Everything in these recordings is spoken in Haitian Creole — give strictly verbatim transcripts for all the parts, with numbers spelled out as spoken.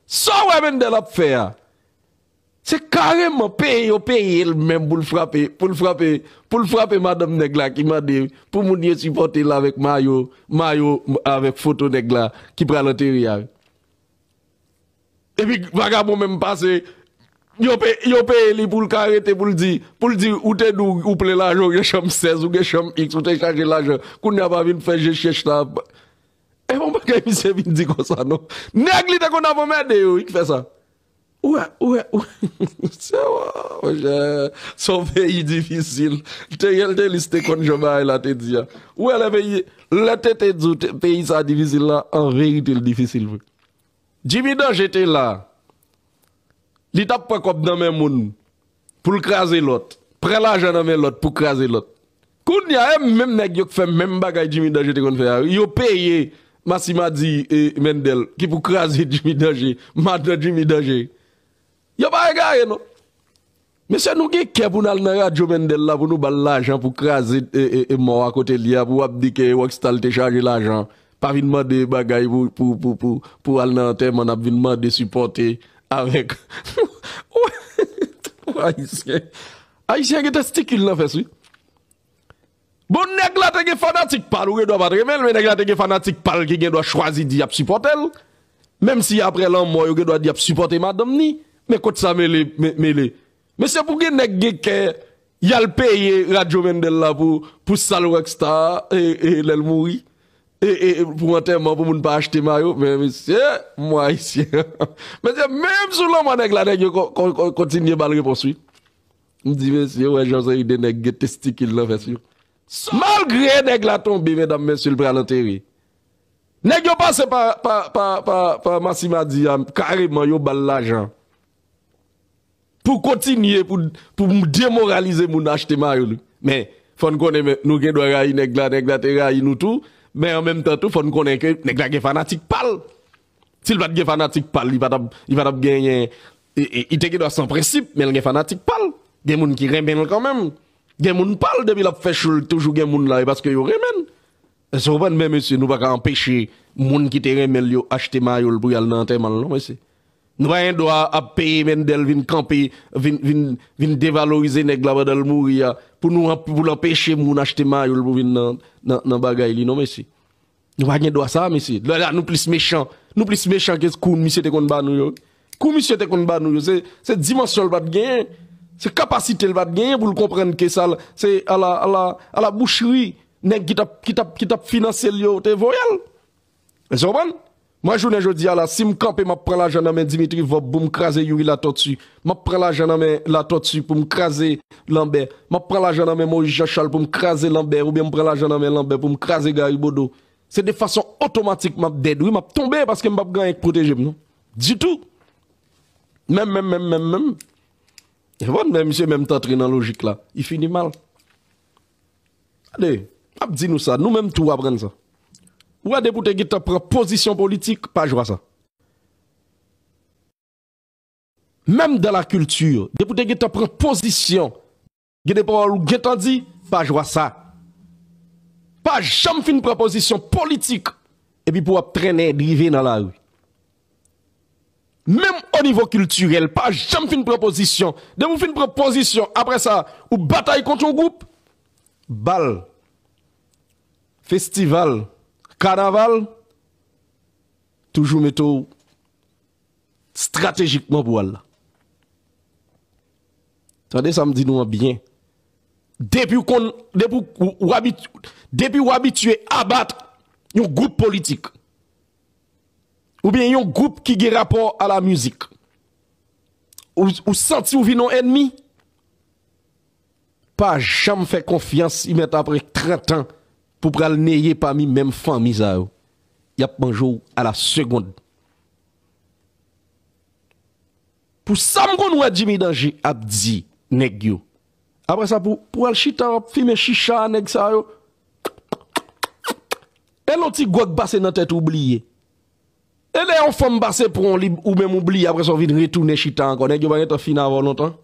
Sa w wè Mendel ap fè a? Se kareman peye yo peye l menm pou l frape, pou l frape, pou l frape madanm nèg la ki mande pou moun yo sipòte l avèk mayo, mayo avèk foto nèg la ki pral antere a. Epi vagabon menm pase, yo pe, yo peye li pou l ka rete, pou l di, pou l di ou te di w ou plen lajan, ou gen chanm sèz, ou gen chanm X, ou te chaje lajan. Kounye a pa vin fè je chèch la. E bon bagay misye vin di konsa non. Nèg li te konn ap anmède yo wi ki fè sa. Ou wè, ou wè, ou wè. Se wè, monchè, se yon peyi difisil. Te gen te lis te konn jan bagay la te di a. Ou wè lè peyi, lè te te di w te- peyi sa difisil la, an verite l difisil vre. Jimmy Danger te la. Li t ap pran kòb nan men moun pou l kraze lòt. Pran lajan nan men lòt pou kraze lòt. Kounye a, e menm nèg yo k fè menm bagay Jimmy Danger te konn fè a. Yo peye Massima di e Mendel ki pou kraze Jimmy Danger, madan Jimmy Danger. Yo pa egare non. Mesye, nou gen kè pou n al nan radyo Mendel la pou nou ba l lajan pou kraze e, e, e mò a kote li a, pou w ap di ke Rockstar te chaje lajan. Pa vin mande bagay pou, pou, pou, pou, pou al nan antèman, n ap vin mande sipòte avèk Ayisyen. Ayisyen gen testikil nan fès wi. Bon, nèg la te gen fanatik pa l, ou gen dwa pa t renmen l, men nèg la te gen fanatik pa l ki gen dwa chwazi di y ap sipòte l. Menm si apre lanmò, yo gen dwa di y ap sipòte madanm ni. Men kot sa mele, me- mele. Mesye, pou gen nèg gen kè, y al peye radyo Mendel la pou, pou sal Rockstar, e, e, lè l mouri. E, e, e, pou antèman, pou moun pa achte mayo. Men mesye, mwen ayisyen. Mesye, menm sou lanmò nèg la, nèg yo ko- ko- ko- kontinye ba l repons wi. M di mesye, wè jan se ide nèg gen testikil nan fès yo. Malgre nèg la tonbe, medam, mesye, l pral antere. Nèg yo pase pa, pa, pa, pa, pa Massima di a, kareman, yo ba l lajan. Pou kontinye, pou, pou demoralize moun achte mayo li. Men, fò n konnen, men, nou gen dwa rayi nèg la, nèg la te rayi nou tou, men an menm tan tou, fò n konnen ke nèg la gen fanatik pa l. Si l pa t gen fanatik pa l, li pa t ap, li pa t ap genyen, e, e, li te gen dwa san prensip, men l gen fanatik pa l. Gen moun ki renmen l kanmenm. Gen moun pa l, depi l ap fè show l, toujou gen moun la, e paske yo renmen l. Èske w konprann? Men mesye, nou pa ka anpeche moun ki te renmen l yo achte mayo l pou y al nan antèman l, non, mesye. Nou pa gen dwa ap peye Mendel vin kanpe, vin, vin, vin devalorize nèg la pandan l mouri a, pou nou, pou l anpeche moun achte mayo l pou vin nan, nan, nan bagay li, non, mesye. Nou pa gen dwa sa, mesye. Lè la, nou plis mechan. Nou plis mechan ke kou misye te konn ba nou yo. Kou misye te konn ba nou yo, se, se dimansyon l pa t genyen. Se kapasite l pa t genyen pou l konprann ke sa, l- se ala, ala, ala bouchri nèg ki t ap, ki t ap, ki t ap finanse l yo te voye l. Èske w konprann? Mwen, jounen jodi a la, si m kanpe, m ap pran lajan nan men Dimitri Vorbe pou m kraze Youri Latortue. M ap pran lajan nan men Latortue pou m kraze Lambert. M ap pran lajan nan men Moïse Jean Charles pou m kraze Lambert, oubyen m pran lajan nan men Lambert pou m kraze Gary Bodeau. Se de fason otomatik m ap dead, wi, m ap tonbe paske m p ap gen anyen k pwoteje m, non. Ditou. Menm, menm, menm, menm, menm. E bon, men misye menm t antre nan lojik la. Li fini mal. Gade, m ap di nou sa, nou menm tou aprann sa. Ou wè depi w te gentan pran pozisyon politik, pa jwe a sa. Menm dans la culture, depi w te gentan pran pozisyon, gen de pawòl ou gentan di, pa jwe a sa. Pa janm fin pran pozisyon politik, epi pou w ap trennen drive nan lari. Menm o nivo kiltirèl, pa janm fin pran pozisyon. Depi w fin pran pozisyon, apre sa, ou batay kont yon gwoup, bal, festival, kanaval, toujou mete w estratejikman pou w al la. Tande sa m di nou an byen. Depi w konn, depi w, w abit-, depi w abitye abat yon gwoup politik, oubyen yon gwoup ki gen rapò a la mizik, ou, ou santi w vin yon ènmi, pa janm fè konfyans, li mèt apre trant an pou pral neye pami menm fanmi sa yo. Y ap manje w a la segonn. Pou sa m konn wè Jimmy Danger ap di nèg yo. Apre sa, pou, pou al chita, w ap fimen chicha a nèg sa yo. E lè yon ti gwòg pase nan tèt ou bliye. E lè yon fanm pase pran w, li, ou menm ou bliye, apre sa w vin retounen chita ankò. Nèg yo pa gentan fin avè w lontan.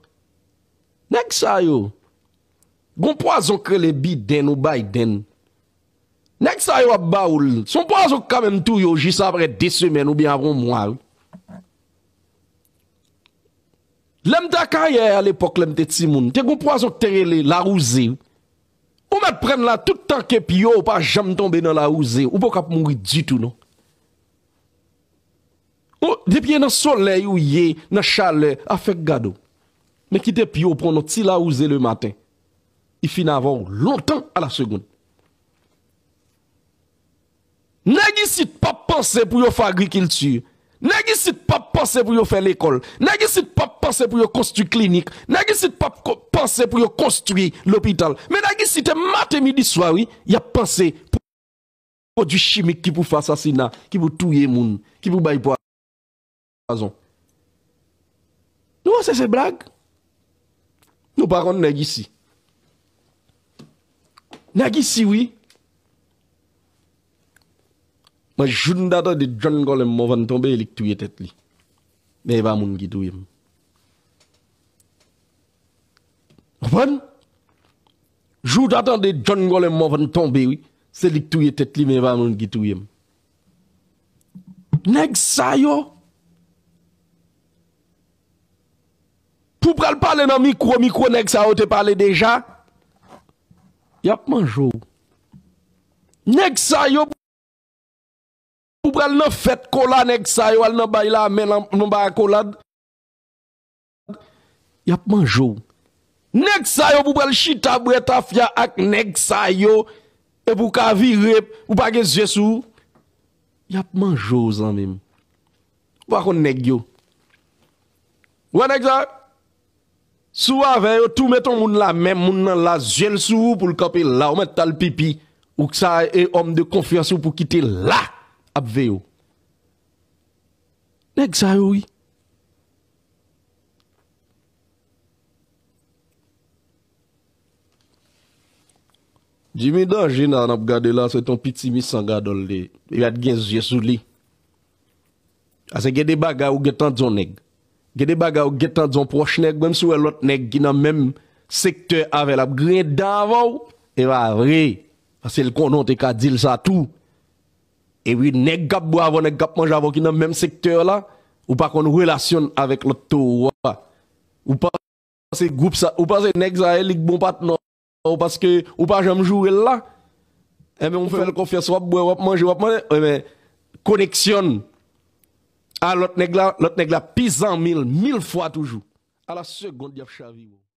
Nèg sa yo, gon pwazon k rele Biden ou Biden. Nèg sa yo ap ba ou l. Se yon pwazon k ka menm touye w jis apre de semèn oubyen apre yon mwa, wi. Lè m t Akayè alepòk, lè m te timoun, te gon pwazon k te rele lawouze. Ou mèt pran l la tout tan ke pye w pa janm tonbe nan lawouze, ou poko ap mouri ditou non. Ou, depi e nan solèy ou ye, nan chalè, afè k gade w. Men kite pye w pran yon ti lawouze lematen. Li fin avè w lontan a la segonn. Nèg isit p ap panse pou yo fè agrikilti. Nèg isit p ap panse pou yo fè lekòl. Nèg isit p ap panse pou yo konstwi klinik. Nèg isit p ap ko- panse pou yo konstwi lopital. Men nèg isit e maten, midi, swa, wi, y ap panse pou pwodui chimik ki pou fè asasina, ki pou touye moun, ki pou bay pwazon. Nou panse se blag? Nou pa konn nèg isi. Nèg isi, wi. Mwen, jou m ta tande John Colem Morvan tonbe, e li k touye tèt li. Men e pa moun ki touye m. Konprann? Jou w ta tande John Colem Morvan tonbe, wi. Se li k touye tèt li, men e pa moun ki touye m. Nèg sa yo, pou pral pale nan mikwo, mikwo nèg sa yo te pale deja, y ap manje w. Nèg sa yo, pou pral nan fèt kola, nèg sa yo al nan bay lamen, nan, nan bay akolad, y ap manje w. Nèg sa yo, pou pral chita bwè tafya ak nèg sa yo, epi w ka vire, ou pa gen zye sou ou, y ap manje w, zanmi m. Ou pa konn nèg yo. Ou wè nèg sa? Si w avè yo, tou met yon moun la, men moun nan la, zye l sou ou pou l kanpe la, ou mèt t al pipi, ou sa e òm de konfyans ou pou kite la ap veye w. Nèg sa yo, wi. Jimmy Danje nan, n ap gade la, se t on piti misan gadòl li ye. Li pa t gen zye sou li. Paske gen de bagay ou gentan di yon nèg. Gen de bagay ou gentan di yon pwòch nèg, menm si w wè lòt nèg ki nan menm sektè avè l ap griyen dan avè w, e pa vre. Paske l konnen w te ka di l sa tou. Epi nèg k ap bwè avè w, nèg k ap manje avè w ki nan menm sektè la, ou pa konn relasyon l avèk lòt towo a. Ou pa panse gwoup sa, ou panse nèg sa e li k bon patnè w paske ou pa janm joure l la? Enben, ou fè l konfyans, w ap bwè, w ap manje, w ap manje, enben, koneksyon a lòt nèg la, lòt nèg la pi zanmi l mil fwa toujou. A la segonn, y ap chavire w.